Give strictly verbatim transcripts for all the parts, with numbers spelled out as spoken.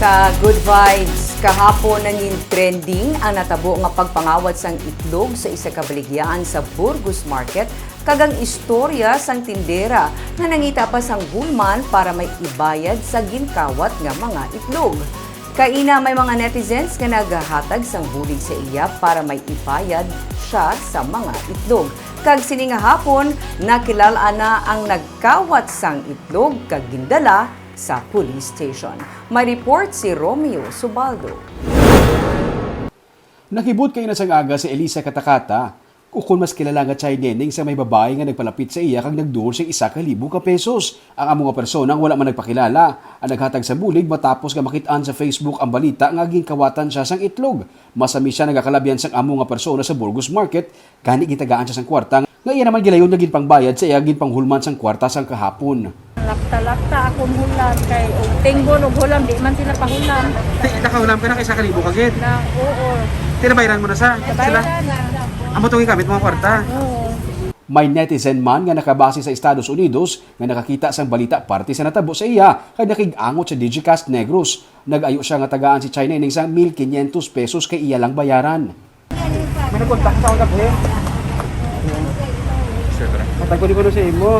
Ka good vibes, kahapon nangin trending ang natabo nga pagpangawat sang itlog sa isa ka baligyaan sa Burgos Market, kag ang istorya sang tindera nga nangita pa sang hulman para may ibayad sa ginkawat nga mga itlog. Kaina may mga netizens nga naghatag sang bulig sa iya para may ibayad siya sa mga itlog. Kag sini nga hapon, nakilal-an na ang nagkawat sang itlog kag gindala sa police station. May report si Romeo Subaldo. Nakibot kaina sang aga si Elisa Katakata, ukon mas kilala nga Chay Neneng, sa may babayi nga nagpalapit sa iya kag nagduol sing isa ka libo ka pesos. Ang amo nga persona nga wala man nagpakilala ang naghatag sa bulig matapos nga makit-an sa Facebook ang balita nga ginkawatan siya sang itlog. Masami siya nagakalabyan sang amo nga persona sa Burgos Market, gani gitagaan siya sang kwarta nga iya naman gilayon nga ginpangbayad sa iya ginpanghulman sang kwarta sang kahapon. Lakta-lakta akong hulam kay og tingbon og hulam di man sila pahulam. Ti, nakahulam ka na kay isa ka libo ka gid. Na, oo. Tinabayran mo na sa sila? Nabayran na. Amo tong gigamit mo nga kwarta? Oo. May netizen man nga nakabase sa Estados Unidos nga nakakita sang balita parte sa natabo sa iya kag nakig-angot sa Digicast Negros. Nag-ayo siya nga tagaan si Chay Neneng sang mil quinientos pesos kay iya lang bayaran. May nagkontak sa akong gabi. Matag ko di ko sa imo.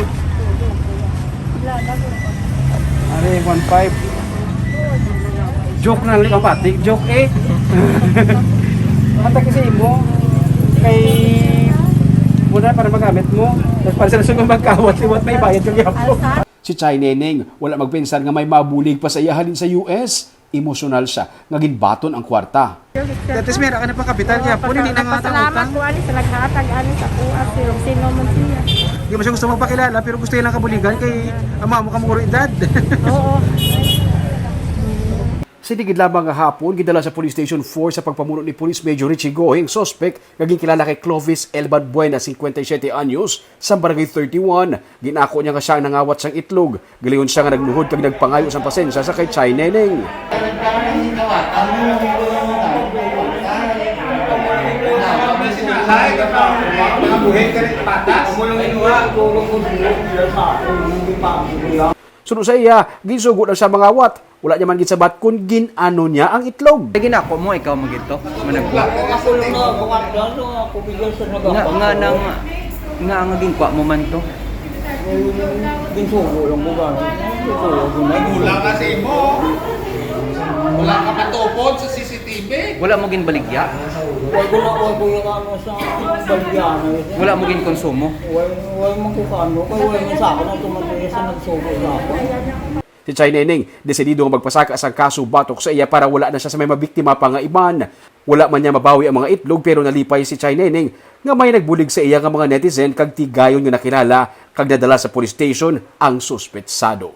Ari, one five. Joke na lang ang pati. Joke eh. Matag ko sa imo. Kay muna para magamit mo. Tapos para sa sunod magkawat, liwat may bayad kag yapon. Si Chay Neneng, wala magpensar nga may mabulig pa sa iya halin sa U S. Emosyonal siya nga ginbaton ang kwarta. At least may ara ka na pang kapital, kaya po, hindi na nga Nagpasalamat utang. Ko ani sa naghatag ani sa kuha, pero sino man siya. Di mo siya gusto magpakilala, pero gusto niya lang kabuligan kay ang mama mo kamuro edad. Oo. Sini gid lamang nga hapon, gidala sa Police Station four sa pagpamuno ni Police Major Richie Goy ang suspek nga ginkilala kay Clovis Elban Buena, cincuenta y siete anyos, sa Barangay thirty-one. Ginako niya nga siya ang nangawat sang itlog. Gilayon siya nga nagluhod kag nagpangayo sang pasensya sa kay Chay Neneng. Suno sa iya, ginsugo lang siya mangawat. Wala niya man ginsabat kon gin-ano niya ang itlog. Lagi na ako mo, ikaw magito. Managwa. Ako lang na, mga plano, ako bigyan sa Nga, nagapa. Nga nang, nga ang ginkuha mo man to. Ginsugo lang mo ba? Ginsugo lang mo. Wala ka sa imo. Wala ka matupod sa C C T V. Wala mo ginbaligya? Wala ko na, wala ko yung ano sa baligya na yun. Wala mo ginkonsumo? Wala, wala mo kung ano. Kaya wala mo sa akin ang tumataya sa nagsugo na ako. Si Chay Neneng, desidido nga magpasaka sang kaso batok sa iya para wala na siya sa may mabiktima pa nga iban. Wala man niya mabawi ang mga itlog, pero nalipay si Chay Neneng nga may nagbulig sa iya nga mga netizen kag tigayon nga nakilala kag nadala sa police station ang suspetsado.